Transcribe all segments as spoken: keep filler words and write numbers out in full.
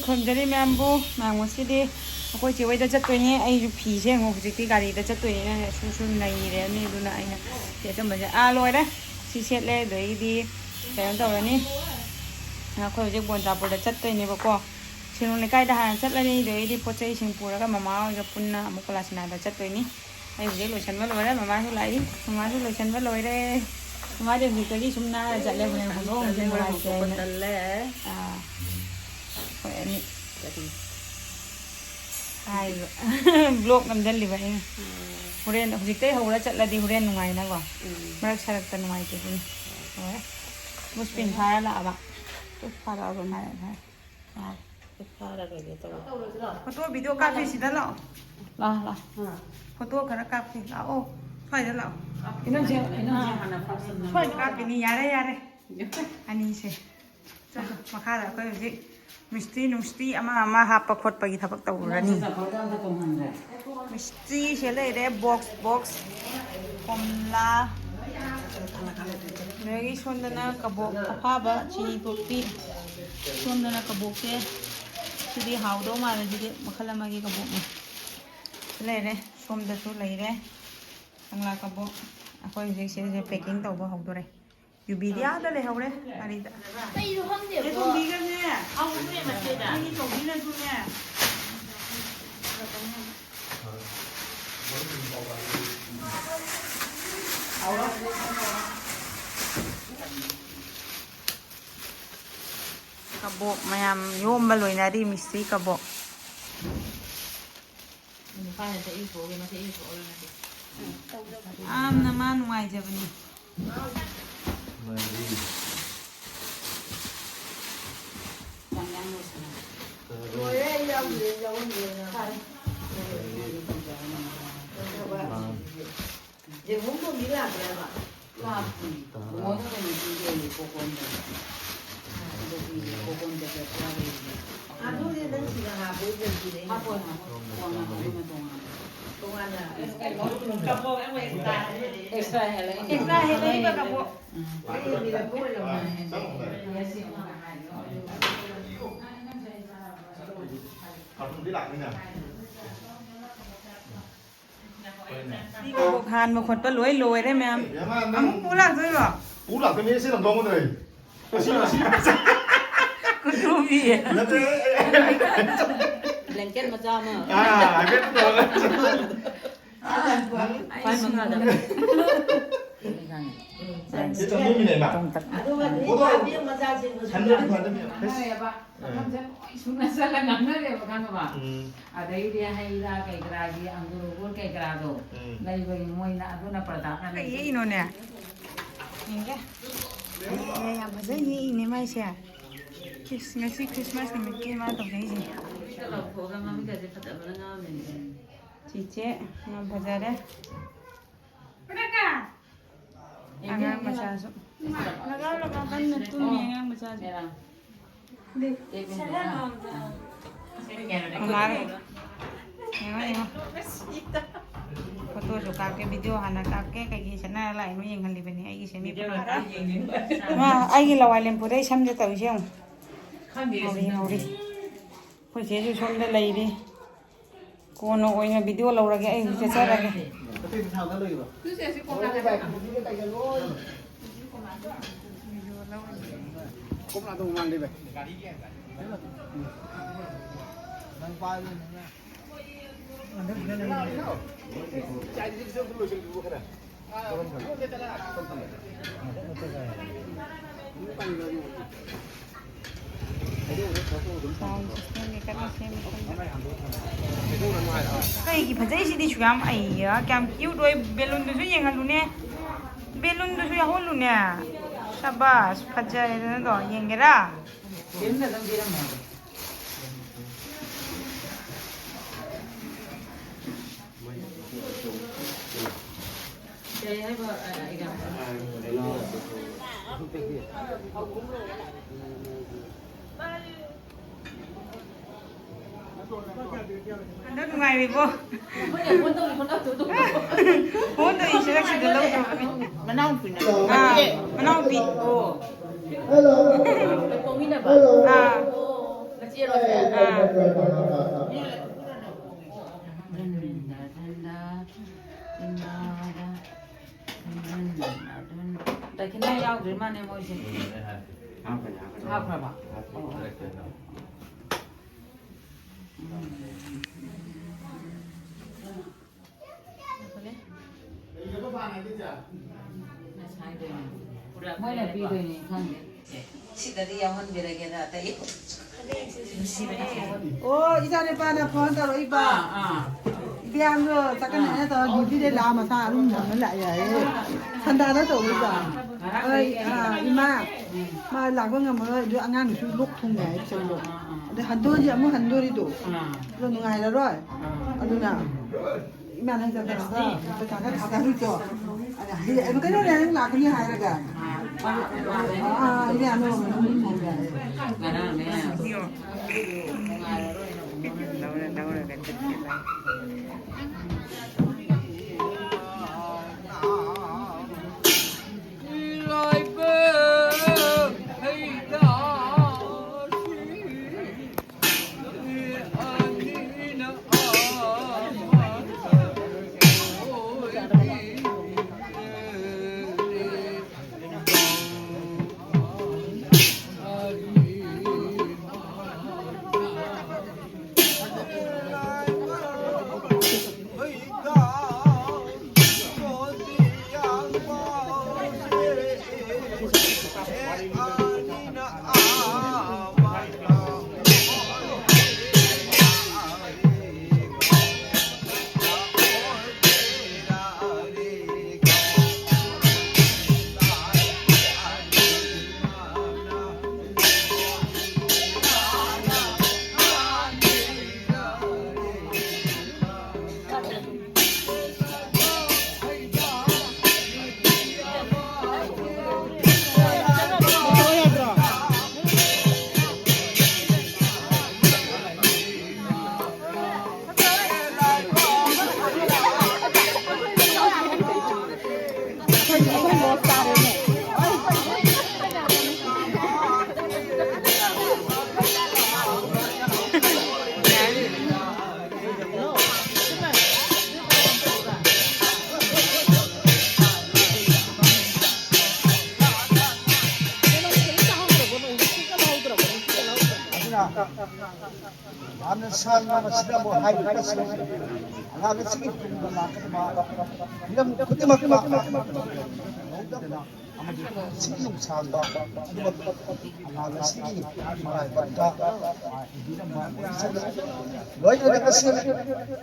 ꯈꯨꯔꯨꯝꯖꯔꯤ ꯃꯌꯥꯝꯕꯨ꯫ ꯃꯌꯥꯝ ꯉꯁꯤꯗꯤ ꯑꯩꯈꯣꯏ ꯆꯦ ꯍꯣꯏꯗ ꯆꯠꯇꯣꯏꯅꯦ꯫ ꯑꯩꯁꯨ ꯐꯤꯁꯦ ꯑꯃꯨꯛ ꯍꯧꯖꯤꯛꯇꯤ ꯒꯥꯔꯤꯗ ꯆꯠꯇꯣꯏꯅꯤꯅ ꯁꯨꯔ ꯁꯨꯔ ꯅꯩꯔꯦꯅꯦ꯫ ꯑꯗꯨꯅ ꯑꯩꯅ ꯐꯤ ꯑꯆꯝꯕꯁꯦ, ꯑꯥ, ꯂꯣꯏꯔꯦ꯫ ꯁꯤ ꯁꯦꯠꯂꯦ꯫ ꯑꯗꯩꯗꯤ ꯀꯩꯅꯣ ꯇꯧꯔꯅꯤ, ꯑꯩꯈꯣꯏ ꯍꯧꯖꯤꯛ ꯕꯣꯟꯁꯥꯄꯨꯔꯗ ꯆꯠꯇꯣꯏꯅꯦꯕꯀꯣ꯫ ꯁꯤꯔꯣꯡ ꯂꯩꯀꯥꯏꯗ ꯍꯥꯟꯅ ꯆꯠꯂꯅꯤ꯫ ꯑꯗꯩꯗꯤ ꯄꯣꯠ ꯆꯩꯁꯤꯡ ꯄꯨꯔꯒ ꯃꯃꯥ ꯍꯣꯏꯒ ꯄꯨꯟꯅ ꯑꯃꯨꯛ ꯀꯣꯂꯥꯁꯅꯥꯗ ꯆꯠꯇꯣꯏꯅꯤ꯫ ꯑꯩ ꯍꯧꯖꯤꯛ ꯂꯣꯏꯁꯟꯕ ꯂꯣꯏꯔꯦ꯫ ꯃꯃꯥꯁꯨ ꯂꯥꯛꯏ꯫ ꯃꯃꯥꯁꯨ ꯂꯣꯏꯁꯟꯕ ꯂꯣꯏꯔꯦ꯫ ꯃꯃꯥꯗꯤ ꯍꯧꯖꯤꯛꯇꯒꯤ ꯁꯨꯝ ꯅꯥꯔ ꯆꯠꯂꯦ꯫ ꯍꯣꯔꯦꯟ ꯍꯣꯡꯗꯣꯛ ꯍꯣꯡꯖꯤꯟ ꯅꯨꯡꯉꯥꯏꯇꯦ ꯍꯥꯏꯅ꯫ ꯇꯜꯂꯦ꯫ ꯑꯥ꯫ ꯍꯣꯏ, ꯑꯅꯤ꯫ ꯀꯔꯤ? ꯍꯥꯏꯕ꯫ ꯕ꯭ꯂꯣꯛ ꯅꯝꯖꯜꯂꯤꯕ ꯑꯩꯅ꯫ ꯎꯝ꯫ ꯍꯣꯔꯦꯟ ꯍꯧꯖꯤꯛꯇꯩ ꯍꯧꯔ ꯆꯠꯂꯗꯤ ꯍꯣꯔꯦꯟ ꯅꯨꯡꯉꯥꯏꯅꯀꯣ꯫ ꯎꯝ꯫ ꯃꯔꯛ ꯁꯔꯛꯇ ꯅꯨꯡꯉꯥꯏꯇꯦ ꯑꯗꯨꯅ꯫ ꯍꯣꯏ꯫ ꯃꯨꯁꯄꯤꯟ ꯐꯥꯔ ꯂꯥꯛꯑꯕ? ꯐꯥꯔꯛꯑꯕꯅꯦ꯫ ꯐꯥꯔꯦ, ꯐꯥꯔꯦ꯫ ꯐꯥꯔꯦ꯫ ꯐꯥꯔꯔꯣꯏꯒꯦ ꯇꯧꯕ꯫ ꯐꯣꯇꯣ ꯚꯤꯗꯤꯑꯣ ꯀꯥꯞꯄꯤ ꯁꯤꯗ ꯂꯥꯛꯑꯣ꯫ ꯂꯥꯛꯑꯣ, ꯂꯥꯛꯑꯣ꯫ ꯑꯥ꯫ ꯐꯣꯇꯣ ꯈꯔ ꯀꯥꯞꯀꯦ꯫ ꯂꯥꯛꯑꯣ꯫ ꯁ꯭ꯋꯥꯏꯗ ꯂꯥꯛꯑꯣ꯫ ꯏꯅꯝꯁꯦ, ꯏꯅꯝꯁꯦ ꯍꯥꯟꯅ ꯐꯥꯔꯁ ꯑꯃ ꯁ꯭ꯋꯥꯏꯗ ꯀꯥꯞꯀꯦ꯫ ꯀꯥꯞꯀꯅꯤ꯫ ꯌꯥꯔꯦ, ꯌꯥꯔꯦ꯫ ꯑꯅꯤꯁꯦ꯫ ꯆꯠꯂꯣ, ꯃꯈꯥꯗ ꯑꯩꯈꯣꯏ ꯍꯧꯖꯤꯛ ꯃꯤꯁꯇ꯭ꯔꯤ ꯅꯨꯡꯁꯇ꯭ꯔꯤ ꯑꯃ ꯑꯃ ꯍꯥꯞꯄ ꯈꯣꯠꯄꯒꯤ ꯊꯕꯛ ꯇꯧꯔꯨꯔꯅꯤ꯫ ꯅꯪꯁꯨ ꯆꯝꯐꯨꯠ ꯑꯝꯇ ꯇꯣꯡꯍꯟꯗ꯭ꯔꯦ꯫ ꯃꯤꯁꯇ꯭ꯔꯤꯁꯦ ꯂꯩꯔꯦ, ꯕꯣꯛꯁ ꯕꯣꯛꯁ, ꯀꯣꯝꯂꯥ, ꯑꯗꯒꯤ ꯁꯣꯝꯗꯅ ꯀꯕꯣꯛ ꯑꯐꯥꯕ, ꯆꯤꯅꯤ ꯊꯣꯛꯄꯤ, ꯁꯣꯝꯗꯅ ꯀꯕꯣꯛꯁꯦ꯫ ꯁꯤꯗꯤ ꯍꯥꯎꯗꯧ ꯃꯥꯜꯂꯦ, ꯁꯤꯗꯤ ꯃꯈꯜ ꯑꯃꯒꯤ ꯀꯕꯣꯛꯅꯤ꯫ ꯂꯩꯔꯦ, ꯁꯣꯝꯗꯁꯨ ꯂꯩꯔꯦ ꯀꯪꯂꯥ ꯀꯕꯣꯛ꯫ ꯑꯩꯈꯣꯏ ꯍꯧꯖꯤꯛ ꯁꯤꯗ ꯄꯦꯀꯤꯡ ꯇꯧꯕ ꯍꯧꯗꯣꯔꯦ꯫ ꯌꯨꯕꯤꯗꯤ ꯑꯥꯗ ꯂꯩꯍꯧꯔꯦ ꯒꯥꯔꯤꯗ꯫ ꯀꯩꯅꯣ ꯈꯪꯗꯦꯕꯣ꯫ ꯆꯦ ꯇꯣꯝꯕꯤꯒꯅꯦ꯫ ꯑꯧ, ꯏꯕꯦꯝꯃ, ꯁꯤꯗ꯫ ꯅꯪꯒꯤ ꯇꯣꯝꯕꯤꯅꯁꯨꯅꯦ꯫ ꯀꯕꯣꯛ ꯃꯌꯥꯝ ꯌꯣꯝꯕ ꯂꯣꯏꯅꯔꯤ, ꯃꯤꯁꯇ꯭ꯔꯤ ꯀꯕꯣꯛ꯫ ꯅꯨꯄꯥꯅ ꯆꯠꯏ ꯊꯣꯛꯑꯒꯦ, ꯃꯁꯛ ꯏ ꯊꯣꯛꯑꯒꯦ ꯉꯁꯤ꯫ ꯌꯥꯝꯅ ꯃꯥ ꯅꯨꯡꯉꯥꯏꯖꯕꯅꯤ꯫ ꯆꯥꯛ ꯌꯥꯝ ꯂꯣꯏꯁꯤꯜꯂꯦ꯫ ꯂꯣꯏꯔꯦ, ꯑꯩ ꯌꯥꯎꯗ꯭ꯔꯦ, ꯌꯥꯎꯍꯟꯗ꯭ꯔꯦ ꯅꯪ꯫ ꯐꯔꯦ꯫ ꯌꯦꯔꯨꯝ ꯊꯣꯡꯕꯤ ꯂꯥꯛꯄ꯭ꯔꯕ? ꯂꯥꯛꯇꯦ꯫ ꯕꯨꯡꯉꯣꯗ ꯀꯩꯅꯣ ꯄꯤꯔꯦꯌꯦ, ꯀꯣꯀꯣꯟꯗ꯫ ꯑꯗꯨ ꯄꯤꯔꯦ, ꯀꯣꯀꯣꯟꯗ ꯄꯦꯄꯔ ꯂꯩꯔꯦ꯫ ꯑꯗꯨꯗꯤ ꯅꯪ ꯁꯤꯗ ꯍꯥꯞꯄꯣꯏ, ꯀꯔꯤꯒꯤꯅꯦ? ꯍꯥꯞꯄꯣꯏ, ꯍꯥꯞꯄꯣꯏ꯫ ꯇꯣꯉꯥꯟꯅ, ꯑꯗꯨꯅ ꯇꯣꯉꯥꯟꯅ꯫ ꯇꯣꯉꯥꯟꯅ꯫ ꯑꯦꯛꯁꯇ꯭ꯔꯥ ꯍꯦꯜꯂꯛꯏꯅꯦ꯫ ꯑꯦꯛꯁꯇ꯭ꯔꯥ ꯍꯦꯜꯂꯛꯏꯕ ꯀꯕꯣꯛ꯫ ꯎꯝ꯫ ꯑꯩ ꯃꯤꯔꯛꯇ ꯑꯣꯏꯔꯝꯃꯣꯏ꯫ ꯎꯝ꯫ ꯌꯦꯁ, ꯌꯦꯡꯉꯣ꯫ ꯃꯤ ꯀꯕꯣꯛ ꯍꯥꯟꯕ ꯈꯣꯠꯄ ꯂꯣꯏ ꯂꯣꯏꯔꯦ ꯃꯌꯥꯝ꯫ ꯏꯕꯦꯝꯃ, ꯅꯪ ꯑꯃꯨꯛ ꯄꯨ ꯂꯥꯛꯇꯣꯏꯔꯣ? ꯄꯨ ꯂꯥꯛꯇꯣꯏꯅꯦ, ꯁꯤ ꯂꯪꯊꯣꯛꯑꯝꯒꯗ꯭ꯔ ꯑꯩ? ꯃꯁꯤ, ꯃꯁꯤ꯫ ꯀꯨꯟꯊ꯭ꯔꯨꯕꯤ꯫ ꯅꯠꯇꯦ, ꯑꯩ, ꯑꯩ, ꯑꯩ, ꯑꯩ, Blanket ꯃꯆꯥ ꯑꯃ꯫ ꯑꯥ, ꯍꯥꯏꯐꯦꯠ ꯇꯧꯔꯒ꯫ ꯈ꯭ꯋꯥꯏ ꯃꯈꯥꯗ꯫ ꯁꯤ ꯆꯪꯉꯝꯃꯤꯅꯦ, ꯏꯃꯥ꯫ ꯇꯣꯡꯇꯛ꯫ ꯑꯗꯨꯒ ꯄꯣꯠꯇꯣ ꯅꯨꯄꯤ ꯃꯆꯥꯁꯤꯡꯕꯨꯁꯨ ꯍꯟꯗ꯭ꯔꯗꯤ ꯐꯗꯕꯅꯦ꯫ ꯉꯥꯡꯅꯔꯦꯕ꯫ ꯃꯐꯝꯁꯦ ꯂꯣꯏ ꯁꯨꯅ ꯆꯠꯂ ꯉꯥꯡꯅꯔꯦꯕ, ꯈꯪꯉꯕ? ꯎꯝ꯫ ꯑꯗꯩꯗꯤ ꯍꯩ ꯔꯥ ꯀꯩ ꯀꯔꯥꯒꯤ ꯑꯪꯒꯨꯔ ꯀꯩ ꯀꯔꯥꯗꯣ ꯎꯝ꯫ ꯂꯩꯕꯒꯤ ꯃꯣꯏꯅ ꯑꯗꯨꯅ ꯄ꯭ꯔꯗꯥꯛꯅ ꯀꯩ ꯌꯦꯛꯏꯅꯣꯅꯦ? ꯌꯦꯡꯒꯦ꯫ ꯑꯦ, ꯌꯥꯝ ꯐꯖꯅ ꯌꯦꯛꯏꯅꯦ ꯃꯥꯏꯁꯦ꯫ ꯈ꯭ꯔꯤꯁ-, ꯉꯁꯤ ꯈ꯭ꯔꯤꯁꯃꯥꯁ ꯅꯨꯃꯤꯠꯀꯤ ꯃꯥ ꯇꯧꯖꯩꯁꯦ꯫ ꯃꯃꯤꯠꯀ ꯂꯥꯎꯊꯣꯛꯑꯒ ꯃꯃꯤꯠꯀꯁꯦ ꯐꯖꯕꯅ ꯉꯥꯎꯔꯦ꯫ ꯆꯤꯆꯦ, ꯌꯥꯝ ꯐꯖꯔꯦ꯫ ꯑꯉꯥꯡ ꯃꯆꯥꯁꯨ꯫ ꯂꯒꯥꯎ, ꯂꯒꯥꯎ, ꯀꯟꯅ ꯇꯨꯝꯃꯤ ꯑꯉꯥꯡ ꯃꯆꯥꯁꯨ꯫ ꯃꯃꯥꯒ ꯌꯦꯡꯉꯣ, ꯌꯦꯡꯉꯣ꯫ ꯐꯣꯇꯣꯁꯨ ꯀꯥꯞꯀꯦ, ꯚꯤꯗꯤꯑꯣ ꯍꯥꯟꯅ ꯀꯥꯞꯀꯦ꯫ ꯀꯩꯒꯤ ꯁꯦꯠꯅꯔ ꯂꯥꯛꯏꯅꯣ ꯌꯦꯡꯍꯜꯂꯤꯕꯅꯤ ꯑꯩꯒꯤ ꯁꯦꯃꯤ ꯄꯨꯟꯅ꯫ ꯃꯥ, ꯑꯩꯒꯤ ꯂꯋꯥꯏ ꯂꯦꯝꯄꯨꯗꯩ ꯁꯝꯁꯦ ꯇꯧꯔꯤꯁꯦ ꯌꯦꯡꯉꯣ꯫ ꯉꯥꯎꯔꯤ, ꯉꯥꯎꯔꯤ꯫ ꯑꯩꯈꯣꯏ ꯆꯦꯁꯨ ꯁꯣꯝꯗ ꯂꯩꯔꯤ꯫ ꯀꯣꯟꯅ ꯑꯣꯏꯅ ꯚꯤꯗꯤꯑꯣ ꯂꯧꯔꯒꯦ, ꯑꯩ ꯍꯧꯖꯤꯛ ꯆꯠꯆꯔꯒꯦ꯫ Sound system ꯒꯤ ꯀꯟꯅ ꯁꯦꯝꯃꯤ ꯁꯣꯝꯗ꯫ ꯀꯩꯒꯤ ꯐꯖꯩꯁꯤꯗꯤ ꯁꯨꯌꯥꯝ? ꯑꯩꯌꯥ, ꯀꯌꯥꯝ cute ꯑꯣꯏ꯫ ꯕꯦꯂꯨꯟꯗꯨꯁꯨ ꯌꯦꯡꯍꯜꯂꯨꯅꯦ, ꯕꯦꯂꯨꯟꯗꯨꯁꯨ ꯌꯥꯎꯍꯜꯂꯨꯅꯦ꯫ ꯁꯕꯥꯁ, ꯐꯖꯔꯦꯗꯅꯗꯣ꯫ ꯌꯦꯡꯒꯦꯔꯥ? ꯀꯩ ꯍꯥꯏꯕ, ꯑ, ꯑ, example? ꯍꯟꯗꯛ ꯅꯨꯡꯉꯥꯏꯔꯤꯕꯣ? ꯑꯩꯈꯣꯏꯅ ꯐꯣꯟ ꯇꯧꯔꯤ, ꯐꯣꯟ ꯇꯧꯔꯤ, ꯐꯣꯟ ꯇꯧꯔꯤ꯫ ꯐꯣꯟ ꯇꯧꯔꯤ, ꯁꯤꯗ ꯁꯤꯗ ꯂꯧꯗ꯭ꯔꯕꯅꯤ꯫ ꯃꯅꯥꯎꯅꯨꯄꯤꯅ꯫ ꯑꯥ, ꯃꯅꯥꯎꯅꯨꯄꯤ꯫ ꯑꯣ꯫ ꯄꯣꯛꯃꯤꯟꯅꯕ? ꯑꯥ꯫ ꯅꯆꯦꯔꯣ ꯑꯁꯦ? ꯑꯥ꯫ ꯗꯈꯤꯅꯥ ꯌꯥꯎꯗ꯭ꯔꯤ ꯃꯥꯅꯦ ꯃꯣꯏꯁꯦ꯫ ꯍꯥꯞꯈ꯭ꯔꯕ? ꯑꯣ꯫ ꯃꯣꯏꯅ ꯄꯤꯗꯣꯏꯅꯤ ꯈꯪꯗꯦ꯫ ꯁꯤꯗꯗꯤ ꯌꯥꯎꯍꯟꯕꯤꯔꯒꯦꯗ ꯑꯇꯩ꯫ ꯑꯣ, ꯏꯆꯥ ꯅꯨꯄꯥꯅ ꯐꯣꯟ ꯇꯧꯔꯛꯏꯕ꯫ ꯑꯥ, ꯑꯥ꯫ ꯏꯕꯦꯝꯗꯣ ꯆꯠꯀꯅꯤ ꯍꯥꯏꯅ ꯇꯧꯔ ꯗ꯭ꯌꯨꯇꯤꯗꯩ ꯂꯥꯛꯑ ꯃꯁꯥ ꯑꯗꯨꯝ ꯊꯝꯃ ꯂꯥꯛꯑꯦ ꯍꯥꯏꯌꯦ꯫ ꯁꯟꯗꯥꯗ ꯇꯧꯔꯛꯏꯕ꯫ ꯉꯔꯥꯡꯗꯩ ꯑꯩ, ꯑꯥ, ꯏꯃꯥ, ꯃꯥ ꯂꯥꯛꯄ ꯉꯝꯃꯔꯣꯏ꯫ ꯑꯗꯨ ꯑꯉꯥꯡꯗꯨꯁꯨ ꯂꯣꯛ ꯊꯨꯡꯉꯦ ꯍꯥꯏ ꯇꯨꯏꯁꯟꯗꯣ꯫ ꯑꯥ, ꯑꯥ, ꯑꯥ꯫ ꯑꯗꯩ ꯍꯟꯗꯣꯔꯗꯤ ꯑꯃꯨꯛ ꯍꯟꯗꯣꯔꯤꯗꯣ꯫ ꯑꯥ꯫ ꯑꯗꯣ ꯅꯨꯡꯉꯥꯏꯔꯔꯣꯏ꯫ ꯑꯥ꯫ ꯑꯗꯨꯅ ꯏꯃꯥ ꯅꯪ ꯆꯠꯀꯗꯕ ꯄꯩꯁꯥ ꯈꯔ ꯊꯥꯗꯔꯨꯆꯣ꯫ ꯑꯗ ꯍꯌꯦꯡ, ꯑꯗꯨ ꯀꯩꯅꯣꯅꯦ ꯅꯪ ꯂꯥꯛꯀꯅꯤ ꯍꯥꯏꯔꯒ꯫ ꯑꯥ, ꯑꯥ, ꯏꯃꯥ ꯅꯪ ꯑꯃꯨꯛ ꯍꯟꯗꯣꯔꯤ꯫ ꯉꯔꯥꯡꯅꯦ꯫ ꯌꯥꯝꯅ ꯁꯥꯡꯅ ꯃꯁꯤꯗ ꯑꯃꯨꯛ ꯍꯥꯏꯔꯒꯁꯨ ꯑꯉꯥꯡ ꯑꯁꯤꯒꯤ ꯇꯨꯡꯗ ꯂꯥꯛꯀꯗꯕ ꯍꯤꯔꯝ ꯈꯨꯗꯤꯡꯃꯛꯇ ꯂꯧꯗꯅ ꯑꯃꯗꯤ ꯄꯨꯟꯁꯤ ꯅꯨꯡꯁꯥꯡꯕ ꯑꯗꯨꯃꯛ ꯑꯉꯥꯡ ꯑꯁꯤꯒꯤ ꯃꯔꯥꯏꯕꯛꯇ ꯏꯕꯤꯔꯝꯕ ꯑꯣꯏꯁꯅꯨ꯫ ꯂꯣꯏꯅꯅ ꯉꯁꯤ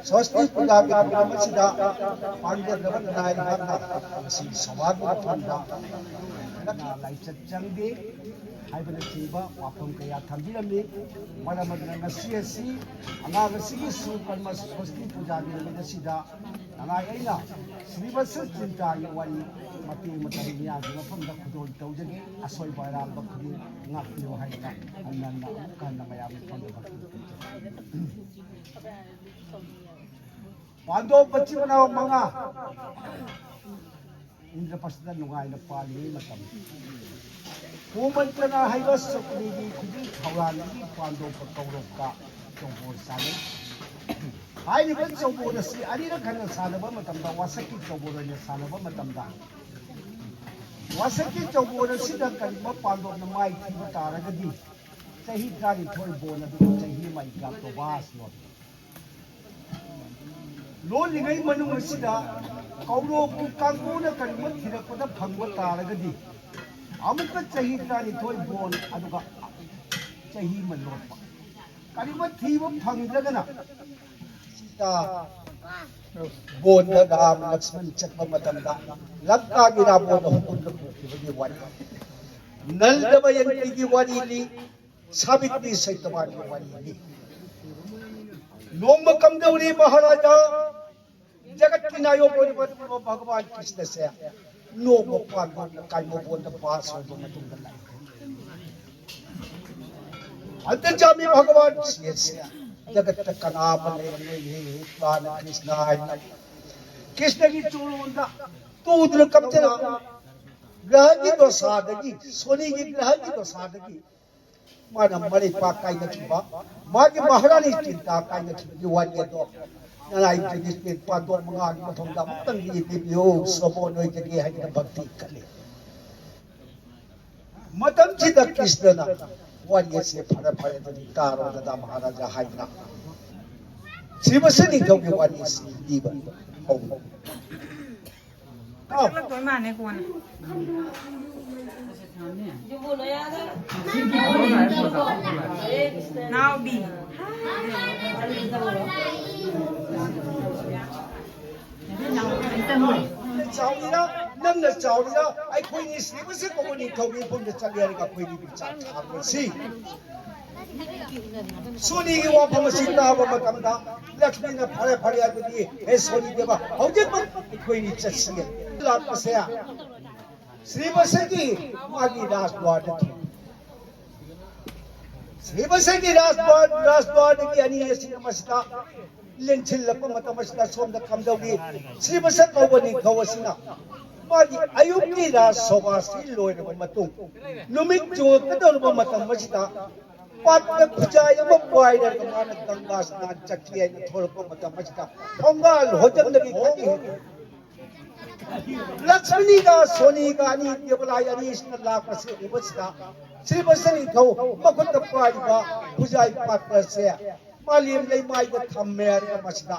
ꯁ꯭ꯋꯥꯁꯇꯤ ꯄꯨꯖꯥꯒꯤ ꯊꯧꯔꯝ ꯑꯁꯤꯗ ꯄꯥꯡꯒꯗꯕ ꯅꯥꯏ ꯍꯥꯏꯅ ꯉꯁꯤ ꯁꯃꯥꯖꯒꯤ ꯃꯐꯝꯗ ꯂꯥꯏꯆꯠ ꯆꯪꯗꯦ ꯍꯥꯏꯕꯅꯆꯤꯡꯕ ꯋꯥꯐꯝ ꯀꯌꯥ ꯊꯝꯕꯤꯔꯝꯃꯤ꯫ ꯃꯔꯝ ꯑꯗꯨꯅ ꯉꯁꯤ ꯑꯁꯤ ꯑꯉꯥꯡ ꯑꯁꯤꯒꯤ ꯁꯨꯀꯔꯃ ꯁ꯭ꯋꯥꯁꯇꯤ ꯄꯨꯖꯥꯒꯤ ꯅꯨꯃꯤꯠ ꯑꯁꯤꯗ ꯅꯉꯥꯏ ꯑꯩꯅ ꯁ꯭ꯔꯤꯕꯠꯁ ꯆꯤꯟꯇꯥꯒꯤ ꯋꯥꯔꯤ ꯃꯇꯦꯛ ꯃꯇꯥꯏ ꯃꯤꯌꯥꯝꯒꯤ ꯃꯐꯝꯗ ꯈꯨꯗꯣꯜ ꯇꯧꯖꯒꯦ꯫ ꯑꯁꯣꯏꯕ ꯑꯔꯥꯟꯕ ꯈꯨꯗꯤꯡ ꯉꯥꯛꯄꯤꯌꯨ ꯍꯥꯏꯗꯅ ꯍꯟꯅ ꯍꯟꯅ ꯑꯃꯨꯛ ꯍꯟꯅ ꯃꯌꯥꯝꯒꯤ ꯃꯐꯝꯗ ꯄꯥꯟꯗꯣꯞ ꯃꯆꯤꯟ ꯃꯅꯥꯎ ꯃꯉꯥ ꯏꯟꯗ꯭ꯔꯄ꯭ꯔꯁꯊꯗ ꯅꯨꯡꯉꯥꯏꯅ ꯄꯥꯜꯂꯤꯉꯩ ꯃꯇꯝ, ꯍꯣꯃꯟꯇ꯭ꯔꯅ ꯍꯥꯏꯕ ꯁꯛꯅꯤꯒꯤ ꯈꯨꯖꯤꯡ ꯊꯧꯔꯥꯡꯒꯤ ꯄꯥꯟꯗꯣꯞꯄ ꯀꯧꯔꯛꯄ ꯆꯧꯕꯣꯜ ꯁꯥꯟꯅꯩ꯫ ꯍꯥꯏꯔꯤꯕ ꯆꯧꯕꯣꯜ ꯑꯁꯤ ꯑꯅꯤꯔꯛ ꯍꯟꯅ ꯁꯥꯟꯅꯕ ꯃꯇꯝꯗ, ꯋꯥꯁꯛꯀꯤ ꯆꯧꯕꯣꯜ ꯑꯣꯏꯅ ꯁꯥꯟꯅꯕ ꯃꯇꯝꯗ, ꯋꯥꯁꯛꯀꯤ ꯆꯧꯕꯣꯜ ꯑꯁꯤꯗ ꯀꯔꯤꯒꯨꯝꯕ ꯄꯥꯟꯗꯣꯞꯅ ꯃꯥꯏ ꯊꯤꯕ ꯇꯥꯔꯒꯗꯤ, ꯆꯍꯤ ꯇꯔꯥꯅꯤꯊꯣꯏ ꯕꯣꯟ ꯑꯗꯨ ꯆꯍꯤ ꯑꯃ ꯏꯒꯥꯇꯣꯕꯥꯁ ꯂꯣꯟ ꯂꯣꯜꯂꯤꯉꯩ ꯃꯅꯨꯡ ꯑꯁꯤꯗ ꯀꯧꯔꯣꯛꯀꯤ ꯀꯥꯡꯕꯨꯅ ꯀꯔꯤꯒꯨꯝꯕ ꯊꯤꯔꯛꯄꯗ ꯐꯪꯕ ꯇꯥꯔꯒꯗꯤ, ꯑꯃꯨꯛꯀ ꯆꯍꯤ ꯇꯔꯥꯅꯤꯊꯣꯏ ꯕꯣꯟ, ꯑꯗꯨꯒ ꯆꯍꯤ ꯑꯃ ꯂꯣꯠꯄ꯫ ꯀꯔꯤꯒꯨꯝꯕ ꯊꯤꯕ ꯐꯪꯗ꯭ꯔꯒꯅ, ꯁꯤꯗ ꯕꯣꯟꯗ ꯔꯥꯝ ꯂꯛꯁꯃꯟ ꯆꯠꯄ ꯃꯇꯝꯗ ꯂꯪꯀꯥꯒꯤ ꯔꯥꯕꯣꯟꯅ ꯍꯨꯀꯨꯝꯗ ꯄꯨꯈꯤꯕꯒꯤ ꯋꯥꯔꯤ, ꯅꯜꯗ ꯃꯌꯟꯇꯤꯒꯤ ꯋꯥꯔꯤꯅꯤ, ꯁꯥꯕꯤꯇ꯭ꯔꯤ ꯁꯩꯇꯕꯥꯟꯒꯤ ꯋꯥꯔꯤꯅꯤ꯫ ꯅꯣꯡꯃ ꯀꯝꯗꯧꯔꯤ ꯃꯍꯥꯔꯥꯖꯥ ꯖꯒꯠꯀꯤ ꯅꯥꯌꯣꯛ ꯑꯣꯏꯔꯤꯕ ꯚꯒꯋꯥꯟ ꯀ꯭ꯔꯤꯁꯅꯁꯦ ꯅꯣꯡꯃ ꯄꯥꯟꯗꯣꯞꯅ ꯀꯥꯏꯃꯣꯕꯣꯟꯗ ꯄꯥꯁ ꯑꯣꯏꯕ ꯃꯇꯨꯡꯗ ꯂꯥꯛꯑꯦ꯫ ꯑꯟꯇꯔꯖꯥꯃꯤ ꯚꯒꯋꯥꯟ ꯀ꯭ꯔꯤꯁꯅꯁꯦ ꯖꯒꯠꯇ ꯀꯅꯥ ꯑꯃ ꯂꯩꯔꯝꯂꯣꯏ, ꯍꯦ ꯍꯦ ꯄ꯭ꯔꯥꯅ ꯀ꯭ꯔꯤꯁꯅ ꯍꯥꯏꯅ ꯀ꯭ꯔꯤꯁꯅꯒꯤ ꯆꯣꯔꯣꯟꯗ ꯇꯨꯗꯨꯅ ꯀꯞꯇꯅ ꯒ꯭ꯔꯍꯒꯤ ꯗꯣꯁꯥꯗꯒꯤ, ꯁꯣꯅꯤꯒꯤ ꯒ꯭ꯔꯍꯒꯤ ꯗꯣꯁꯥꯗꯒꯤ ꯃꯥꯅ ꯃꯔꯩꯄꯥꯛ ꯀꯥꯏꯅꯈꯤꯕ, ꯃꯥꯒꯤ ꯃꯍꯥꯔꯥꯅꯤ ꯆꯤꯟꯇꯥ ꯀꯥꯏꯅꯈꯤꯕꯒꯤ ꯋꯥꯔꯤ ꯑꯗꯣ ꯅꯅꯥꯏ ꯇ꯭ꯔꯦꯗꯤꯁꯅꯦꯜ ꯄꯥꯟꯗꯣꯞ ꯃꯉꯥꯒꯤ ꯃꯐꯝꯗ ꯑꯃꯨꯛꯇꯪ ꯌꯦꯡꯕꯤꯌꯨ꯫ ꯁ꯭ꯔꯣꯃꯣꯟ ꯑꯣꯏꯖꯒꯦ ꯍꯥꯏꯗꯅ ꯚꯛꯇꯤ ꯀꯜꯂꯤ꯫ ꯃꯇꯝꯁꯤꯗ ꯀ꯭ꯔꯤꯁꯅꯅ ꯋꯥꯔꯤ ꯑꯁꯤ ꯐꯔꯦ ꯐꯔꯦ ꯑꯗꯨꯗꯤ ꯇꯥꯔꯣ ꯗꯗꯥ ꯃꯍꯥꯔꯥꯖꯥ ꯍꯥꯏꯗꯅ ꯁ꯭ꯔꯤꯕꯁ ꯅꯤꯡꯊꯧꯒꯤ ꯋꯥꯔꯤ ꯑꯁꯤ ꯂꯤꯕ ꯍꯧꯏ꯫ ꯑꯥ꯫ ꯆꯠꯂꯛꯇꯣꯏ ꯃꯥꯅꯦ ꯀꯣꯟꯅ꯫ ꯅꯥꯎꯕꯤ꯫ ꯆꯥꯎꯔꯤꯔ, ꯅꯪꯅ ꯆꯥꯎꯔꯤꯔ, ꯑꯩꯈꯣꯏꯅꯤ ꯁ꯭ꯔꯤꯕꯁ ꯀꯧꯕ ꯅꯤꯡꯊꯧꯒꯤ ꯏꯐꯝꯗ ꯆꯠꯂꯦ ꯍꯥꯏꯔꯒ ꯑꯩꯈꯣꯏꯅꯤ ꯕꯤꯆꯥꯔ ꯊꯥꯕꯁꯤ꯫ ꯁꯣꯅꯤꯒꯤ ꯋꯥꯐꯝ ꯑꯁꯤ ꯇꯥꯕ ꯃꯇꯝꯗ ꯂꯛꯁꯃꯤꯅ ꯐꯔꯦ ꯐꯔꯦ ꯑꯗꯨꯗꯤ ꯍꯦ ꯁꯣꯅꯤ ꯗꯦꯕ ꯍꯧꯖꯤꯛꯃꯛ ꯑꯩꯈꯣꯏꯅꯤ ꯆꯠꯁꯤ꯫ ꯂꯥꯛꯄꯁꯦ ꯁ꯭ꯔꯤꯕꯁꯒꯤ ꯃꯥꯒꯤ ꯔꯥꯖꯗ꯭ꯋꯥꯔꯗ ꯊꯨꯡꯏ꯫ ꯁ꯭ꯔꯤꯕꯁꯒꯤ ꯔꯥꯖꯗ꯭ꯋꯥꯔ, ꯔꯥꯖꯗ꯭ꯋꯥꯔꯗꯒꯤ ꯑꯅꯤ ꯑꯁꯤꯅ ꯃꯁꯤꯗ ꯂꯦꯡꯁꯤꯜꯂꯛꯄ ꯃꯇꯝ ꯑꯁꯤꯗ ꯁꯣꯝꯗ ꯀꯝꯗꯧꯏ? ꯁ꯭ꯔꯤꯕꯁ ꯀꯧꯕ ꯅꯤꯡꯊꯧ ꯑꯁꯤꯅ ꯃꯥꯒꯤ ꯑꯌꯨꯛꯀꯤ ꯔꯥꯖ ꯁꯣꯚꯥꯁꯤ ꯂꯣꯏꯔꯕ ꯃꯇꯨꯡ ꯅꯨꯃꯤꯠ ꯆꯨꯡꯉꯛꯀꯗꯧꯔꯕ ꯃꯇꯝ ꯑꯁꯤꯗ ꯄꯥꯠꯇ ꯈꯨꯖꯥꯏ ꯑꯃ ꯄꯥꯏꯔꯒ ꯃꯥꯅ ꯒꯪꯒꯥ ꯁ꯭ꯅꯥꯟ ꯆꯠꯀꯦ ꯍꯥꯏꯅ ꯊꯣꯛꯂꯛꯄ ꯃꯇꯝ ꯑꯁꯤꯗ ꯊꯣꯡꯒꯥꯜ ꯍꯣꯖꯝꯗꯒꯤ ꯈꯪꯏ꯫ ꯂꯛꯁꯃꯤꯒ ꯁꯣꯅꯤꯒ ꯑꯅꯤ ꯗꯦꯕꯂꯥꯏ ꯑꯅꯤꯁꯤꯅ ꯂꯥꯛꯄꯁꯤ ꯎꯕꯁꯤꯗ ꯁ꯭ꯔꯤꯕꯁ ꯅꯤꯡꯊꯧ ꯃꯈꯨꯠꯇ ꯄꯥꯏꯔꯤꯕ ꯈꯨꯖꯥꯏ ꯄꯥꯠꯇ꯭ꯔꯁꯦ ꯃꯥꯂꯦꯝ ꯂꯩꯃꯥꯏꯗ ꯊꯝꯃꯦ ꯍꯥꯏꯔꯒ ꯃꯁꯤꯗ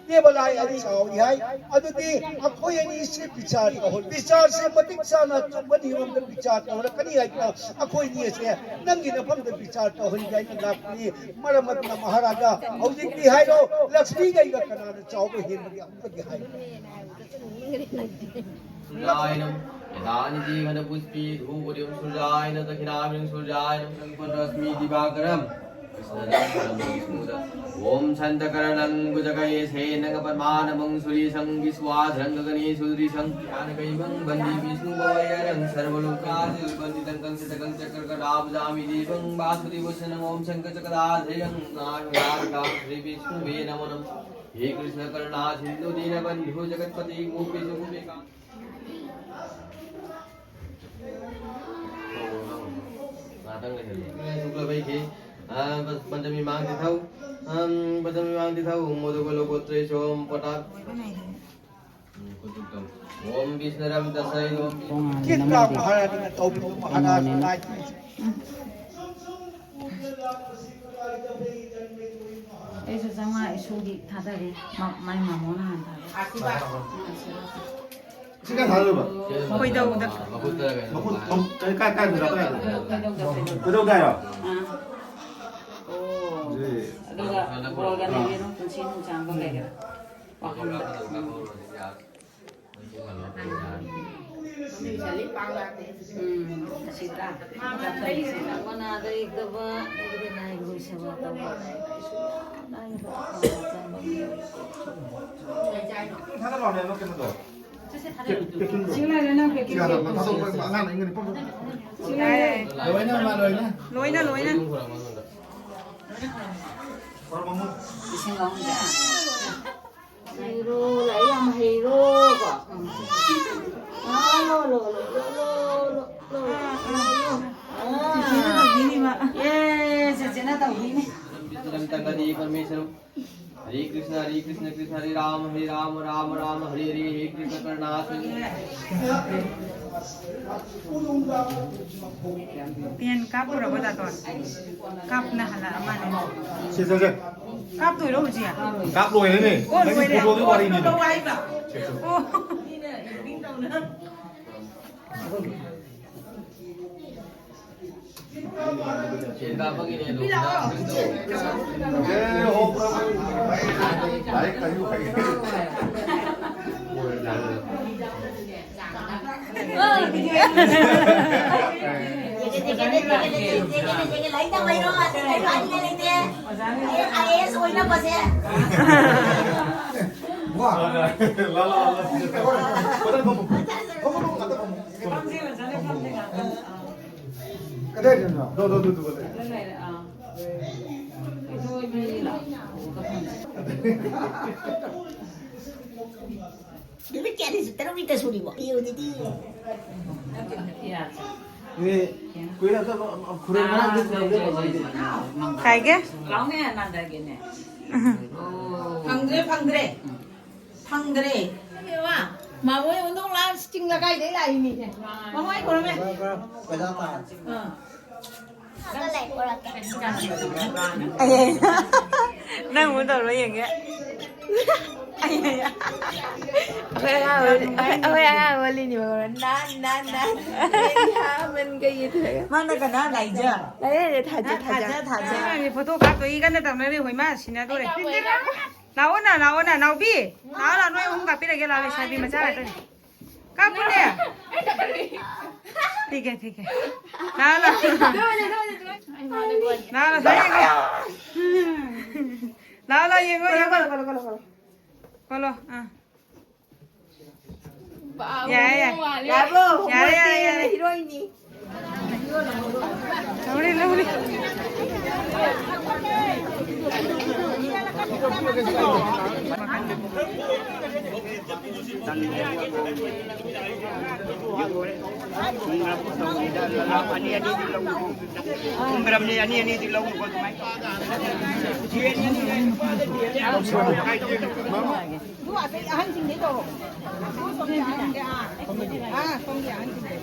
ꯗꯦꯕꯂꯥꯏ ꯑꯅꯤ ꯆꯥꯎꯏ ꯍꯥꯏ꯫ ꯑꯗꯨꯗꯤ ꯑꯩꯈꯣꯏ ꯑꯅꯤꯁꯤ ꯕꯤꯆꯥꯔ ꯇꯧꯍꯟ-, ꯕꯤꯆꯥꯔꯁꯦ ꯃꯇꯤꯛ ꯆꯥꯅ ꯑꯆꯨꯝꯕ ꯅꯤꯌꯣꯝꯗ ꯕꯤꯆꯥꯔ ꯇꯧꯔꯛꯀꯅꯤ ꯍꯥꯏꯗꯅ ꯑꯩꯈꯣꯏ ꯑꯅꯤ ꯑꯁꯦ ꯅꯪꯒꯤ ꯅꯐꯝꯗ ꯕꯤꯆꯥꯔ ꯇꯧꯍꯟꯒꯦ ꯍꯥꯏꯅ ꯂꯥꯛꯄꯅꯤ꯫ ꯃꯔꯝ ꯑꯗꯨꯅ ꯃꯍꯥꯔꯥꯖꯥ ꯍꯧꯖꯤꯛꯇꯤ ꯍꯥꯏꯔꯣ, ꯂꯛꯁꯃꯤꯒ ꯑꯩꯒ ꯀꯅꯥꯅ ꯆꯥꯎꯕ ꯍꯦꯟꯕꯒꯦ? ꯑꯃꯨꯛꯇꯗꯤ ꯍꯥꯏꯌꯨ꯫ सूर्याय नमः। यदानीति घनपुष्पे धूपदीपं सूर्याय नमः। दक्षिणाभिमुखं सूर्याय नमः। संपन्नरश्मि दिवाकरम्। कृष्णदर्शनं विष्णुद। ॐ शान्तकरण्डं भुजगशयनं पद्मार्कं सुरेशं विश्वाधारं गगने सदृशं। ध्यानकैवं वन्दे विष्णुं भवभयहरं सर्वलोकाधिपं। वन्दितं कंसचकं चक्रकटाभुजं देवं वासुदेवं ॐ शङ्खचक्रधारिं नारायणं श्रीविष्णवे नमो नमः। हे कृष्ण करुणा सिन्धु दीनबन्धु जगत्पते गोपेश गोपिका। ꯉꯥꯛꯇꯪ ꯂꯩꯍꯜꯂꯣ꯫ ꯁꯨꯛꯂꯕꯩꯒꯤ, ꯑ, ꯄ-, ꯄꯟꯆꯃꯤ ꯃꯥꯡꯗꯤ ꯊꯧ꯫ ꯑꯝ, ꯄꯟꯆꯃꯤ ꯃꯥꯡꯗꯤ ꯊꯧ꯫ ꯃꯣꯗꯒ ꯂꯣꯀꯣꯠꯇ꯭ꯔꯦ ꯁꯣꯝ ꯄꯣꯇꯥ꯫ ॐ विष्णुरं दशैः ॐ ꯇꯣꯉꯥꯟꯕ ꯀꯦꯠ ꯅꯃꯗꯤ ꯀꯥꯎꯕ ꯍꯥꯏꯔꯗꯤ ꯇꯧꯕꯤꯌꯨ ꯃꯍꯥꯔꯥꯖ ꯀꯩꯅꯣꯅꯦꯕ꯫ ꯂꯥꯏꯒꯤ꯫ ꯑꯩꯁꯨ ꯆꯥꯝꯃꯉꯥ ꯏꯁꯨꯒꯤ ꯊꯥꯗꯔꯦ꯫ ꯃ-, ꯃꯥꯏ ꯃꯃꯣꯅ ꯍꯥꯟꯅ ꯊꯥꯗꯔꯦ꯫ ꯁꯤ ꯀꯥꯏ ꯊꯥꯗꯣꯏꯕ? ꯈꯣꯏꯗꯧꯗ꯫ ꯃꯈꯨꯠ, ꯃꯈꯨꯠ, ꯀꯥꯏ, ꯀꯥꯏ, ꯀꯥꯏ ꯊꯥꯗꯣꯏꯕ? ꯈꯣꯏꯗꯧꯗ, ꯈꯣꯏꯗꯧꯗ꯫ ꯈꯣꯏꯗꯧꯗ ꯍꯥꯏꯔꯣ? ꯑꯥ꯫ ꯑꯣ꯫ ꯁꯤ꯫ ꯑꯗꯨꯒ ꯕꯣꯔꯒ ꯂꯩꯕꯤꯔꯣ, ꯄꯨꯟꯁꯤ ꯅꯨꯡꯁꯥꯡꯕ ꯂꯩꯒꯦꯔꯥ? ꯋꯥꯈꯜꯗ꯫ ꯎꯝ, ꯑꯁꯤꯗ ꯃꯅꯥꯗ ꯌꯦꯛꯇꯕ, ꯑꯗꯨꯒ ꯂꯥꯏꯒꯤ ꯁꯦꯕꯥ ꯇꯧꯕ꯫ ꯁꯤ ꯂꯩꯔꯦ, ꯅꯪ packing ꯇꯧ꯫ ꯑꯉꯥꯡꯅ ꯏꯪꯒꯅꯤ, ꯄꯣꯠ꯫ ꯁꯤ ꯂꯩꯔꯦ꯫ ꯂꯣꯏꯅ, ꯃꯥ ꯂꯣꯏꯅ꯫ ꯂꯣꯏꯅ, ꯂꯣꯏꯅ꯫ ꯂꯤꯁꯤꯡ ꯑꯍꯨꯝꯗ꯫ ꯍꯩꯔꯣ, ꯂꯥꯏꯔꯤꯛ ꯌꯥꯝ ꯍꯩꯔꯣ ꯀꯣ꯫ ꯎꯝ꯫ ꯑꯥ, ꯂꯣ, ꯂꯣ, ꯂꯣ꯫ ꯑꯥ, ꯑꯥ꯫ ꯆꯤꯆꯦꯅ ꯇꯧꯕꯤꯅꯤ ꯃꯥ꯫ ꯑꯦ, ꯆꯤꯆꯦꯅ ꯇꯧꯕꯤꯅꯤ꯫ ꯍꯔꯦ ꯀ꯭ꯔꯤꯁꯅ, ꯍꯔꯦ ꯀ꯭ꯔꯤꯁꯅ, ꯀ꯭ꯔꯤꯁꯅ ꯀ꯭ꯔꯤꯁꯅ, ꯍꯔꯦ ꯔꯥꯃ, ꯍꯔꯦ ꯔꯥꯃ, ꯔꯥꯃ ꯔꯥꯃ, ꯍꯔꯦ ꯍꯔꯦ, ꯍꯔꯦ ꯀ꯭ꯔꯤꯁꯅ ꯀꯔꯨꯅꯥ ꯁꯤꯟꯙꯨ꯫ ꯄꯦꯟ ꯀꯥꯞꯄꯨꯔꯕꯣ ꯗꯥꯇꯣꯟ? ꯀꯥꯞꯅ ꯍꯜꯂꯛꯑ ꯃꯥꯜꯂꯦ꯫ ꯁꯦ, ꯁꯦ, ꯁꯦ꯫ ꯀꯥꯞꯇꯣꯏꯔꯣ ꯍꯧꯖꯤꯛ? ꯀꯥꯞ ꯂꯣꯏꯔꯦꯅꯦ꯫ ꯑꯣ, ꯅꯪꯒꯤ ꯂꯣꯏꯔꯦ꯫ ꯐꯣꯇꯣꯗꯨ ꯋꯥꯔꯤꯅꯤꯅꯦ꯫ ꯂꯧ ꯍꯥꯏꯕ꯫ ꯁꯦ, ꯁꯦ꯫ ꯑꯣ꯫ ꯄꯦꯟ ꯀꯥꯞꯄꯒꯤꯅꯦ ꯑꯗꯣ꯫ ꯖꯦ ꯍꯣ ꯄ꯭ꯔꯚꯨ꯫ ꯂꯥꯏꯔꯤꯛ ꯍꯩꯌꯨ, ꯍꯩꯌꯨ꯫ ꯂꯥꯏꯔꯤꯛ ꯇꯝꯕꯩꯔꯣ? ꯑꯇꯩ ꯀꯔꯤꯝ ꯍꯥꯏꯅꯤꯡꯉꯥꯏ ꯂꯩꯇꯦ꯫ ꯑꯩ ꯑꯥꯏ ꯑꯦ ꯑꯦꯁ ꯑꯣꯏꯅꯕꯁꯦ꯫ ꯂꯥ, ꯂꯥ, ꯂꯥ꯫ ꯐꯖꯅ ꯐꯝꯃꯨ꯫ ꯐꯝꯃꯨ, ꯐꯝꯃꯨ, ꯉꯥꯛꯇ ꯐꯝꯃꯨ꯫ ꯐꯝꯁꯦ, ꯉꯁꯥꯏꯗꯩ ꯐꯝꯁꯦ ꯉꯥꯛꯇ꯫ ꯑꯥ꯫ ꯀꯗꯥꯏꯗꯅꯣ? ꯗꯣ, ꯗꯣ, ꯗꯣ, ꯗꯣ, ꯗꯣ꯫ ꯑꯗꯨ ꯂꯩꯔꯦ, ꯑꯥ꯫ ꯅꯨꯃꯤꯠ ꯀꯌꯥꯅꯤ ꯁꯨ-, ꯇꯔꯨꯛꯅꯤꯇ ꯁꯨꯔꯤꯕꯣ? ꯄꯤꯌꯨꯗꯨꯗꯤ꯫ ꯀꯥꯏꯒꯦ? ꯐꯪꯗ꯭ꯔꯦ, ꯐꯪꯗ꯭ꯔꯦ꯫ ꯐꯪꯗ꯭ꯔꯦ꯫ ꯃꯥꯃꯣ ꯍꯣꯏ ꯍꯧꯗꯣꯡ ꯂꯥꯛꯑ ꯆꯤꯡ ꯂꯩꯀꯥꯏꯗꯩ ꯂꯥꯛꯏꯅꯤꯅꯦ꯫ ꯃꯥꯃꯣ ꯍꯣꯏ ꯈꯨꯔꯨꯝꯃꯦ꯫ ꯑꯥ꯫ ꯅꯪ ꯑꯃꯨꯛ ꯇꯧꯔꯣ ꯌꯦꯡꯒꯦ꯫ ꯑꯩꯈꯣꯏ ꯑꯉꯥꯡ ꯑꯣꯏ-, ꯑꯩꯈꯣꯏ ꯑꯉꯥꯡ ꯑꯣꯏꯔꯤꯅꯦꯕ꯫ ꯅꯥꯟ, ꯅꯥꯟ, ꯅꯥꯟ꯫ ꯃꯥꯅ ꯀꯅꯥ? ꯂꯥꯏꯖ? ꯂꯥꯏꯖ, ꯊꯥꯖ, ꯊꯥꯖ꯫ ꯊꯥꯖ, ꯊꯥꯖ꯫ ꯑꯉꯥꯡꯒꯤ ꯐꯣꯇꯣ ꯀꯥꯞꯇꯣꯏ ꯀꯟꯅ ꯇꯧꯅꯔꯤ꯫ ꯍꯣꯏ, ꯃꯥ ꯁꯤꯟꯅꯗꯣꯔꯦ꯫ ꯂꯥꯛꯑꯣ ꯅ, ꯂꯥꯛꯑꯣ ꯅ, ꯅꯥꯎꯕꯤ꯫ ꯂꯥꯛꯑꯣ, ꯂꯥꯛꯑꯣ, ꯅꯣꯏ ꯑꯍꯨꯝ ꯀꯥꯞꯄꯤꯔꯒꯦ, ꯂꯥꯛꯑꯣ, ꯂꯩꯁꯥꯕꯤ ꯃꯆꯥ ꯉꯥꯛꯇꯅꯤ꯫ ꯀꯥꯞꯄꯨꯅꯦ꯫ ꯊꯤꯀꯦ, ꯊꯤꯀꯦ꯫ ꯂꯥꯛꯑꯣ, ꯂꯥꯛꯑꯣ꯫ ꯂꯥꯛꯑꯣ, ꯂꯥꯛꯑꯣ, ꯁꯥꯏ ꯌꯦꯡꯉꯣ꯫ ꯂꯥꯛꯑꯣ, ꯂꯥꯛꯑꯣ, ꯌꯦꯡꯉꯣ, ꯌꯦꯡꯉꯣ꯫ ꯀꯣꯂꯣ, ꯑꯥ꯫ ꯌꯥꯔꯦ, ꯌꯥꯔꯦ꯫ ꯌꯥꯔꯕꯣ? ꯌꯥꯔꯦ, ꯌꯥꯔꯦ, ꯌꯥꯔꯦ꯫ ꯍꯤꯔꯣꯏꯅꯤ꯫ ꯂꯧꯔꯦ, ꯂꯧꯔꯦ꯫ ꯈꯣꯡꯗ꯭ꯔꯝꯅꯤ, ꯑꯅꯤ ꯑꯅꯤꯗꯤ ꯂꯧꯅꯨꯀꯣ ꯑꯗꯨꯃꯥꯏꯅ꯫ ꯑꯗꯨ ꯑꯇꯩ ꯑꯍꯟꯁꯤꯡꯗꯩ ꯇꯧꯔꯣ꯫ ꯑꯥ, ꯁꯣꯝꯒꯤ ꯑꯍꯟꯁꯤꯡꯗꯩ꯫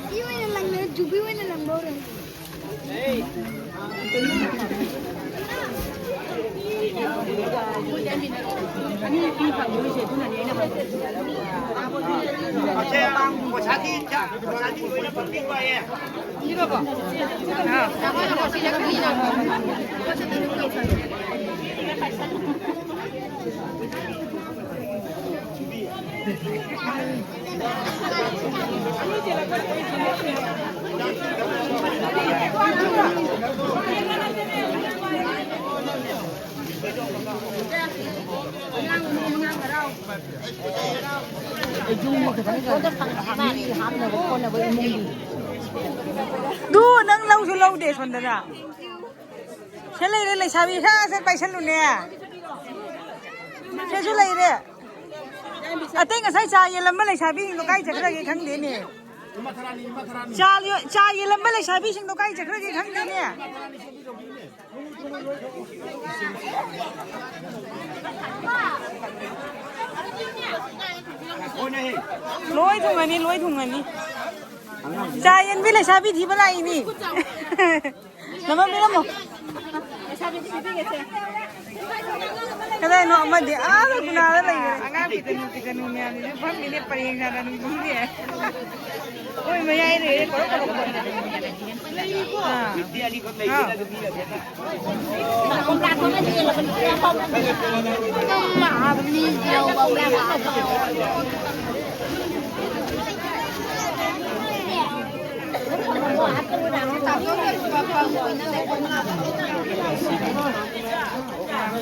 ꯅꯨꯄꯤ ꯑꯣꯏꯅ ꯂꯪꯅ, ꯖꯨꯕꯤ ꯑꯣꯏꯅ ꯂꯪꯕ ꯍꯧꯔꯦ꯫ ꯑꯗꯨ ꯅꯪ ꯂꯧꯁꯨ ꯂꯧꯗꯦ ꯁꯣꯝꯗꯅ꯫ ꯁꯦ ꯂꯩꯔꯦ ꯂꯩꯁꯥꯕꯤ, ꯁꯠ ꯁꯠ ꯄꯥꯏꯁꯜꯂꯨꯅꯦ꯫ ꯁꯤꯁꯨ ꯂꯩꯔꯦ꯫ ꯑꯇꯩ ꯉꯁꯥꯏ ꯆꯥ ꯌꯦꯜꯂꯝꯕ ꯂꯩꯁꯥꯕꯤꯁꯤꯡꯗꯣ ꯀꯥꯏ ꯆꯠꯈ꯭ꯔꯒꯦ ꯈꯪꯗꯦꯅꯦ꯫ ꯆꯥ ꯌꯣ-, ꯆꯥ ꯌꯦꯜꯂꯝꯕ ꯂꯩꯁꯥꯕꯤꯁꯤꯡꯗꯣ ꯀꯥꯏ ꯆꯠꯈ꯭ꯔꯒꯦ ꯈꯪꯗꯦꯅꯦ꯫ ꯂꯣꯏ ꯊꯨꯡꯉꯅꯤ, ꯂꯣꯏ ꯊꯨꯡꯉꯅꯤ꯫ ꯆꯥ ꯌꯦꯟꯕꯤ ꯂꯩꯁꯥꯕꯤ ꯊꯤꯕ ꯂꯥꯛꯏꯅꯤ꯫ ꯅꯃ ꯄꯤꯔꯝꯃꯣ꯫ ꯀꯗꯥꯏꯅꯣ ꯑꯃꯗꯤ ꯑꯥꯗ ꯒꯨꯅꯥꯗ ꯂꯩꯈ꯭ꯔꯦ꯫ ꯑꯉꯥꯡ ꯄꯤꯗꯅꯨ ꯄꯤꯗꯅꯨ ꯃꯌꯥꯝꯁꯤꯁꯨ ꯐꯝꯃꯤꯅꯦ ꯄꯔꯦꯡ ꯁꯥꯅ ꯅꯨꯡꯁꯤꯔꯦ꯫ ꯑꯣꯏ ꯃꯌꯥꯏ ꯂꯩꯔꯦ ꯀꯣꯔꯣ ꯀꯣꯔꯣ ꯀꯣꯔꯣ꯫ ꯑꯥ꯫ ꯑꯥ꯫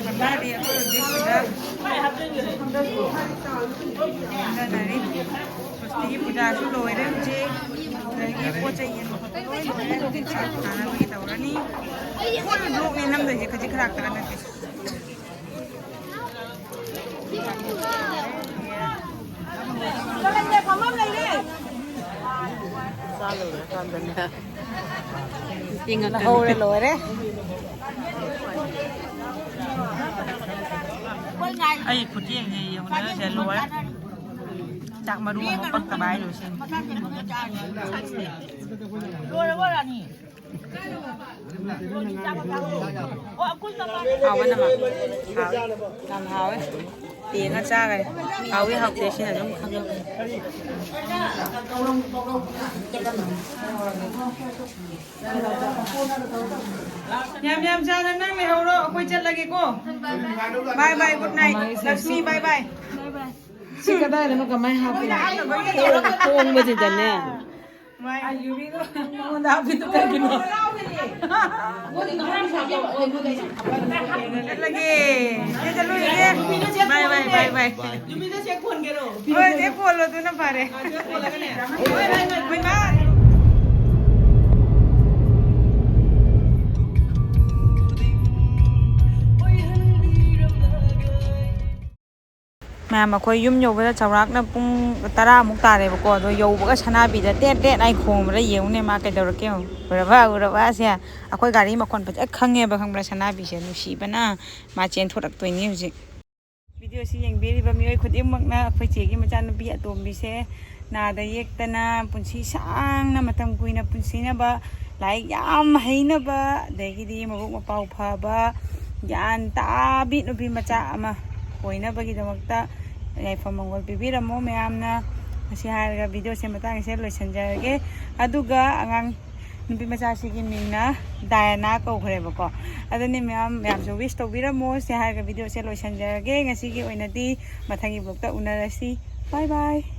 ꯁꯔꯀꯥꯔꯗꯤ ꯑꯩꯈꯣꯏ ꯍꯧꯖꯤꯛ ꯁꯤꯗ ꯁꯣꯝꯗꯅꯔꯤ꯫ ꯁ꯭ꯋꯁꯇꯤꯒꯤ ꯄꯨꯖꯥꯁꯨ ꯂꯣꯏꯔꯦ ꯍꯧꯖꯤꯛ꯫ ꯑꯗꯒꯤ ꯄꯣꯠ ꯆꯩ ꯌꯦꯟꯕ ꯈꯣꯠꯄ ꯂꯣꯏ ꯂꯣꯏꯔꯦ꯫ ꯍꯧꯖꯤꯛ ꯆꯥꯛ ꯊꯥꯅꯕꯒꯤ ꯇꯧꯔꯅꯤ꯫ Full vlogꯅꯦ ꯅꯝꯗꯣꯏꯁꯦ, ꯈꯖꯤꯛ ꯈꯔꯥꯛꯇꯒ ꯅꯠꯇꯦ꯫ ꯍꯧꯔꯦ ꯂꯣꯏꯔꯦ꯫ ꯑꯩ ꯈꯨꯠꯌꯦꯡꯁꯦ ꯌꯦꯡꯉꯨꯅꯦ, ꯂꯣꯏꯔꯦ꯫ ꯆꯥꯛ ꯃꯔꯨ ꯑꯃ ꯄꯛꯇꯕ ꯍꯥꯏꯗꯣ ꯁꯤꯅꯤ꯫ ꯍꯥꯎꯕ ꯅꯃ꯫ ꯍꯥꯎꯋꯦ꯫ ꯌꯥꯝ ꯍꯥꯎꯋꯦ꯫ ꯌꯦꯡꯉ ꯆꯥꯒꯅꯤ꯫ ꯍꯥꯎꯋꯤ ꯍꯥꯎꯇꯦ ꯁꯤꯅ ꯑꯗꯨꯝ ꯈꯪꯉꯛꯀꯅꯤ꯫ ꯌꯥꯝ ꯌꯥꯝ ꯆꯥꯅ ꯅꯪ ꯂꯩꯍꯧꯔꯣ, ꯑꯩꯈꯣꯏ ꯆꯠꯂꯒꯦꯀꯣ꯫ Bye bye, good night꯫ Lakshmi, bye bye꯫ ꯁꯤ ꯀꯗꯥꯏꯗꯅꯣ ꯀꯃꯥꯏꯅ ꯍꯥꯞꯄꯤꯅꯣ? ꯍꯣꯡꯕꯁꯤꯗꯅꯦ꯫ ꯃꯥꯏ ꯑꯌꯨꯕꯤꯗꯣ ꯃꯉꯣꯟꯗ ꯍꯥꯞꯄꯤꯗꯣ ꯀꯩꯒꯤꯅꯣ? ꯆꯠꯂꯒꯦ꯫ ꯆꯦ, ꯆꯠꯂꯨꯔꯒꯦ꯫ ꯕꯥꯏ, ꯕꯥꯏ, ꯕꯥꯏ, ꯕꯥꯏ꯫ ꯍꯣꯏ, ꯆꯦ, ꯐꯣꯟꯗꯣ ꯑꯗꯨꯅ ꯐꯔꯦ꯫ ꯍꯣꯏ, ꯃꯥ꯫ ꯃꯌꯥꯝ, ꯑꯩꯈꯣꯏ ꯌꯨꯝ ꯌꯧꯕꯗ ꯆꯥꯎꯔꯥꯛꯅ ꯄꯨꯡ ꯇꯔꯥꯃꯨꯛ ꯇꯥꯔꯦꯕꯀꯣ꯫ ꯑꯗꯣ ꯌꯧꯕꯒ ꯁꯅꯥꯕꯤꯗ ꯇꯦꯠ ꯇꯦꯠ ꯍꯥꯏ ꯈꯣꯡꯕꯗ ꯌꯦꯡꯉꯨꯅꯦ, ꯃꯥ ꯀꯩꯗꯧꯔꯛꯀꯦ ꯌꯦꯡꯉꯨ꯫ ꯎꯔꯕ, ꯎꯔꯕ ꯑꯁꯦ? ꯑꯩꯈꯣꯏ ꯒꯥꯔꯤ ꯃꯈꯣꯟ ꯐꯖꯅ ꯈꯪꯉꯦꯕ, ꯈꯪꯕ꯭ꯔꯥ? ꯁꯅꯥꯕꯤꯁꯦ ꯅꯨꯡꯁꯤꯕꯅ ꯃꯥ ꯆꯦꯟꯊꯣꯔꯛꯇꯣꯏꯅꯤ ꯍꯧꯖꯤꯛ꯫ ꯚꯤꯗꯤꯑꯣꯁꯤ ꯌꯦꯡꯕꯤꯔꯤꯕ ꯃꯤꯑꯣꯏ ꯈꯨꯗꯤꯡꯃꯛꯅ ꯑꯩꯈꯣꯏ ꯆꯦꯒꯤ ꯃꯆꯥꯅꯨꯄꯤ ꯑꯇꯣꯝꯕꯤꯁꯦ ꯅꯥꯗ ꯌꯦꯛꯇꯅ ꯄꯨꯟꯁꯤ ꯁꯥꯡꯅ ꯃꯇꯝ ꯀꯨꯏꯅ ꯄꯨꯟꯁꯤꯅꯕ, ꯂꯥꯏꯔꯤꯛ ꯌꯥꯝ ꯍꯩꯅꯕ, ꯑꯗꯒꯤꯗꯤ ꯃꯕꯨꯛ ꯃꯄꯥꯎ ꯐꯕ, ꯒ꯭ꯌꯥꯟ ꯇꯥꯕꯤ ꯅꯨꯄꯤ ꯃꯆꯥ ꯑꯃ ꯑꯣꯏꯅꯕꯒꯤꯗꯃꯛꯇ ꯌꯥꯏꯐ ꯃꯪꯒꯣꯜ ꯄꯤꯕꯤꯔꯝꯃꯣ ꯃꯌꯥꯝꯅ꯫ ꯃꯁꯤ ꯍꯥꯏꯔꯒ ꯚꯤꯗꯤꯑꯣꯁꯦ ꯃꯇꯥꯡ ꯑꯁꯤꯗ ꯂꯣꯏꯁꯤꯟꯖꯔꯒꯦ꯫ ꯑꯗꯨꯒ ꯑꯉꯥꯡ ꯅꯨꯄꯤ ꯃꯆꯥꯁꯤꯒꯤ ꯃꯤꯡꯅ ꯗꯥꯌꯥꯅꯥ ꯀꯧꯈ꯭ꯔꯦꯕꯀꯣ꯫ ꯑꯗꯨꯅꯤ ꯃꯌꯥꯝ, ꯃꯌꯥꯝꯁꯨ ꯋꯤꯁ ꯇꯧꯕꯤꯔꯝꯃꯣ꯫ ꯁꯤ ꯍꯥꯏꯔꯒ ꯚꯤꯗꯤꯑꯣꯁꯦ ꯂꯣꯏꯁꯤꯟꯖꯔꯒꯦ꯫ ꯉꯁꯤꯒꯤ ꯑꯣꯏꯅꯗꯤ ꯃꯊꯪꯒꯤ ꯕ꯭ꯂꯣꯛꯇ ꯎꯅꯔꯁꯤ꯫ ꯕꯥꯏ ꯕꯥꯏ꯫